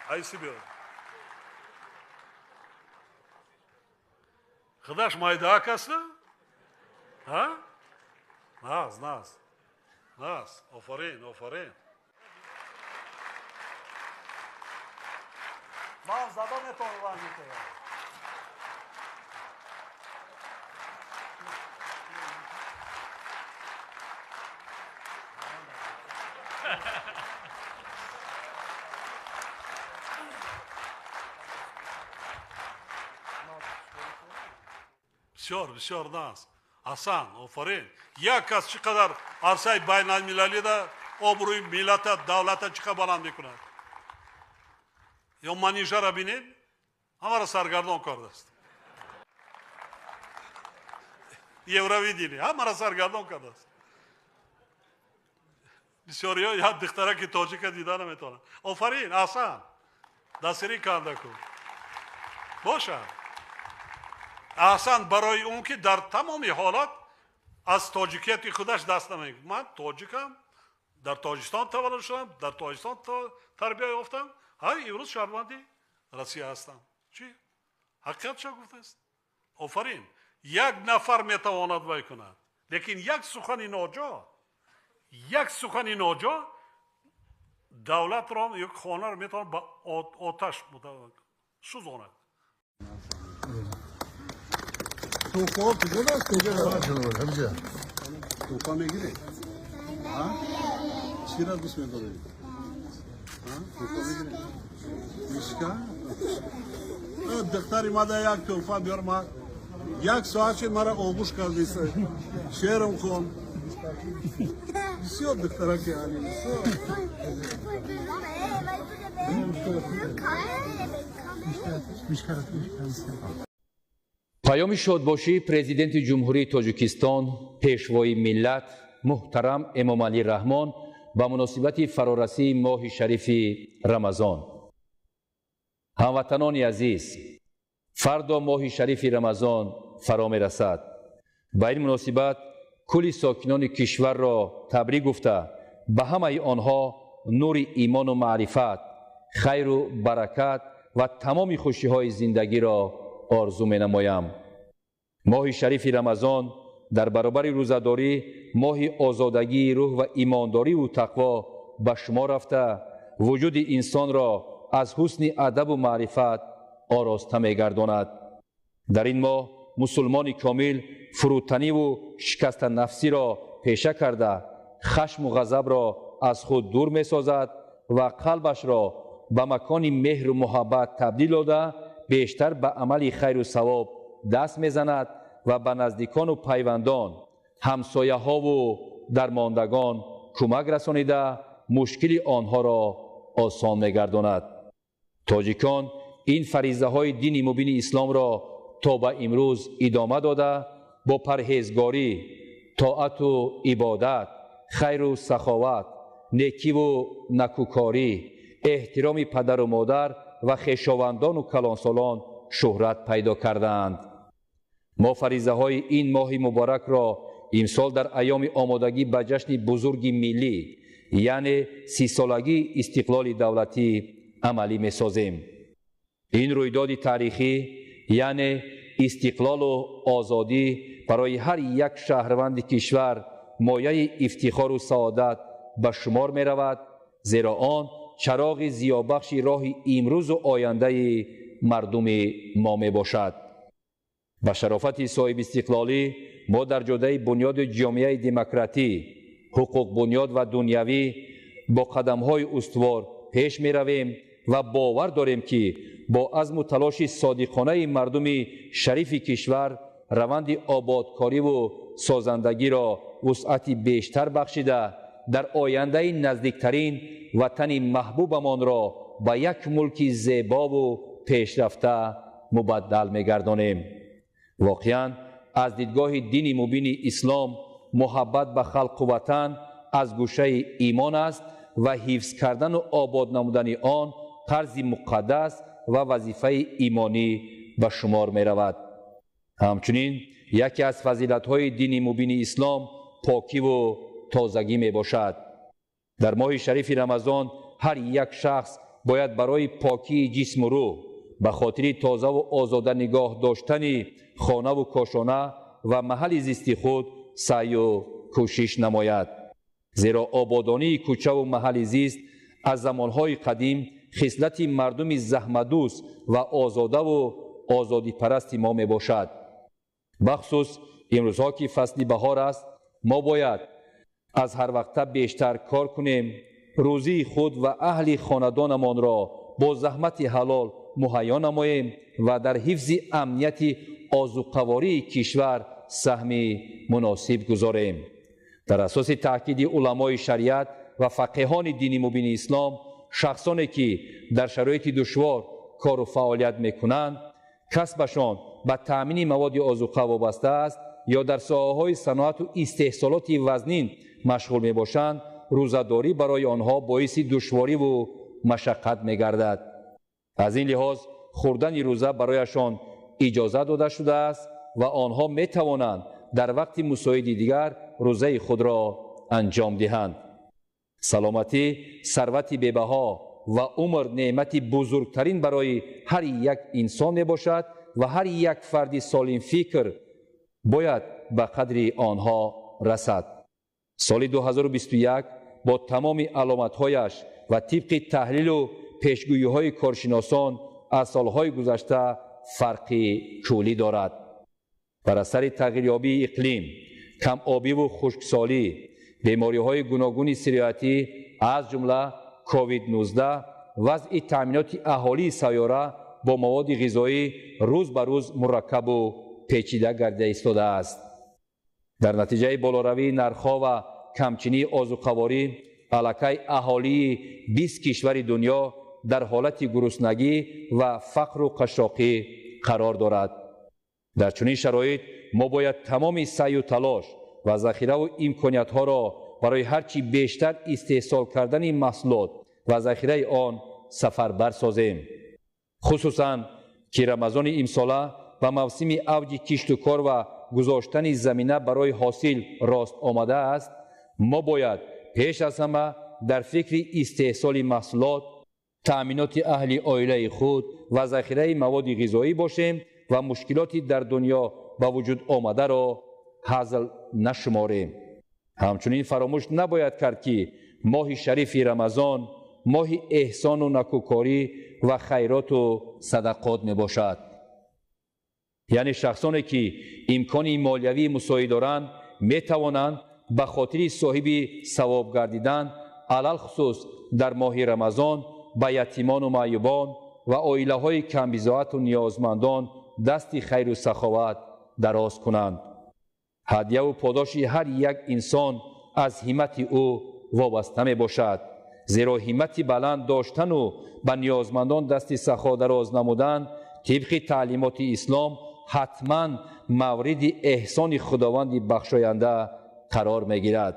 Айси биёд. Худаш майдаак аст? Ҳа? Наз, наз. Наз. Офарин, офарин. Ман зада метавонам. Бисёр, бисёр наз. Ҳасан, офарин. Як кас чӣ қадар арсаи байналмилалида обрӯи миллата, давлата чӣ қадар баланд мекунад. Ё Манижара бинед, ҳамаро саргардон кардааст. Евровидение ҳамаро саргардон кардааст. Бисёриҳо як духтараки тоҷика дида наметавонанд. Офарин, Ҳасан, дастгирӣ кардаку. Бошад. Аҳсан барои он ки дар тамоми ҳолат аз тоҷикияти худаш даст намегирад. Ман тоҷикам, дар Тоҷикистон таваллуд шудам, дар Тоҷикистон тарбия ёфтам, ҳай имрӯз шаҳрванди Россия ҳастам. Чӣ? Ҳақиқатша гуфтааст. Офарин. Як нафар метавонад вай кунад, лекин як сухани ноҷо, як сухани ноҷо давлатро ё хонаро метавонад ба оташ сӯзонад. Туҳфаҳо куҷо даст? Куҷо? Туҳфа мегиред? Чиро дӯст медоред? Туҳфа мегиред? Мишка? Духтари мада як туҳфа биёр, ма як соат шуд мара оғӯш кардиса. Шеърам хон. Бисёр духтараки али, бисёр. Паёми шодбошии Президенти Ҷумҳурии Тоҷикистон, Пешвои миллат, муҳтарам Эмомалӣ Раҳмон ба муносибати фарорасии моҳи шарифи Рамазон. Ҳамватанони азиз, фардо моҳи шарифи Рамазон фаро мерасад. Ба ин муносибат кулли сокинони кишварро табрик гуфта, ба ҳамаи онҳо нури имону маърифат, хайру баракат ва тамоми хушиҳои зиндагиро орзу менамоям. Моҳи шарифи Рамазон дар баробари рӯзадорӣ моҳи озодагии рӯҳ ва имондориву тақво ба шумо рафта, вуҷуди инсонро аз ҳусни адабу маърифат ороста мегардонад. Дар ин моҳ мусулмони комил фурӯтаниву шикастанафсиро пеша карда, хашму ғазабро аз худ дур месозад ва қалбашро ба макони меҳру муҳаббат табдил дода, бештар ба амали хайру савоб даст мезанад ва ба наздикону пайвандон, ҳамсояҳову дармондагон кӯмак расонида, мушкили онҳоро осон мегардонад. Тоҷикон ин фаризаҳои дини мубини исломро то ба имрӯз идома дода, бо парҳезгорӣ, тоату ибодат, хайру саховат, некиву накӯкорӣ, эҳтироми падару модар ва хешовандону калонсолон шӯҳрат пайдо кардаанд. Мо фаризаҳои ин моҳи муборакро имсол дар айёми омодагӣ ба ҷашни бузурги миллӣ, яъне 30-солагии истиқлоли давлатӣ амалӣ месозем. Ин рӯйдоди таърихӣ, яъне истиқлолу озодӣ барои ҳар як шаҳрванди кишвар мояи ифтихору саодат ба шумор меравад, зеро он чароғи зиёбахши роҳи имрӯзу ояндаи мардуми мо мебошад. Ба шарофати соҳибистиқлолӣ мо дар ҷодаи бунёди ҷомеаи демократӣ, ҳуқуқбунёд ва дунявӣ бо қадамҳои устувор пеш меравем ва бовар дорем, ки бо азму талоши содиқонаи мардуми шарифи кишвар раванди ободкориву созандагиро вусъати бештар бахшида, дар ояндаи наздиктарин ватани маҳбубамонро ба як мулки зебову пешрафта мубаддал мегардонем. Воқеан, аз дидгоҳи дини мубини ислом муҳаббат ба халқу ватан аз гӯшаи имон аст ва ҳифз кардану обод намудани он қарзи муқаддас ва вазифаи имонӣ ба шумор меравад. Ҳамчунин яке аз фазилатҳои дини мубини ислом покиву тозагӣ мебошад. Дар моҳи шарифи Рамазон ҳар як шахс Бояд барои покии ҷисму рӯҳ, ба хотири тозаву озода нигоҳ доштани хонаву кошона ва маҳалли зисти худ саъю кӯшиш намояд. Зеро ободонии кӯчаву маҳалли зист аз замонҳои қадим хислати мардуми заҳматдӯст ва озодаву озодипарасти мо мебошад. Бахусус имрӯзҳо, ки фасли баҳор аст, мо бояд аз ҳар вақта бештар кор кунем, рӯзии худ ва аҳли хонадонамонро бо заҳмати ҳалол муҳайё намоем ва дар ҳифзи амнияти озуқавории кишвар саҳми муносиб гузорем. Дар асоси таъкиди уламои шариат ва фақеҳони дини мубини ислом, шахсоне ки дар шароити душвор кору фаъолият мекунанд, касбашон ба таъмини маводи озуқа вобаста аст ё дар соҳаҳои саноату истеҳсолоти вазнин машғул мебошанд, рӯзадорӣ барои онҳо боиси душвориву машаққат мегардад. Аз ин лиҳоз хӯрдани рӯза барояшон иҷоза дода шудааст ва онҳо метавонанд дар вақти мусоиди дигар рӯзаи худро анҷом диҳанд. Саломатӣ сарвати бебаҳо ва умр неъмати бузургтарин барои ҳар як инсон мебошад ва ҳар як фарди солимфикр бояд ба қадри онҳо расад. Соли 2021 бо тамоми аломатҳояш ва тибқи таҳлилу пешгӯиҳои коршиносон аз солҳои гузашта фарқи куллӣ дорад. Бар асари тағйирёбии иқлим, камобиву хушксолӣ, бемориҳои гуногуни сироятӣ, аз ҷумла COVID-19, вазъи таъминоти аҳолии сайёра бо маводи ғизоӣ рӯз ба рӯз мураккабу печида гардида истодааст. Дар натиҷаи болоравии нархҳо ва камчинии озуқаворӣ, аллакай аҳолии 20 кишвари дунё дар ҳолати гуруснагӣ ва фақру қашшоқӣ қарор дорад. Дар чунин шароит мо бояд тамоми саъю талош ва захираву имкониятҳоро барои ҳарчи бештар истеҳсол кардани маҳсулот ва захираи он сафарбар созем. Хусусан ки Рамазони имсола ба мавсими авҷи кишту кор ва гузоштани замина барои ҳосил рост омадааст, мо бояд пеш аз ҳама дар фикри истеҳсоли маҳсулот, таъминоти аҳли оилаи худ ва захираи маводи ғизоӣ бошем ва мушкилоти дар дунё ба вуҷуд омадаро ҳазл нашуморем. Ҳамчунин фаромӯш набояд кард, ки моҳи шарифи Рамазон моҳи эҳсону накӯкорӣ ва хайроту садақот мебошад. Яъне шахсоне ки имкони молиявии мусоид доранд, метавонанд ба хотири соҳиби савоб гардидан, алалхусус дар моҳи Рамазон, ба ятимону маъюбон ва оилаҳои камбизоату ниёзмандон дасти хайру саховат дароз кунанд. Ҳадяву подоши ҳар як инсон аз ҳиммати ӯ вобаста мебошад. Зеро ҳиммати баланд доштану ба ниёзмандон дасти сахо дароз намудан тибқи таълимоти ислом ҳатман мавриди эҳсони Худованди бахшоянда қарор мегирад.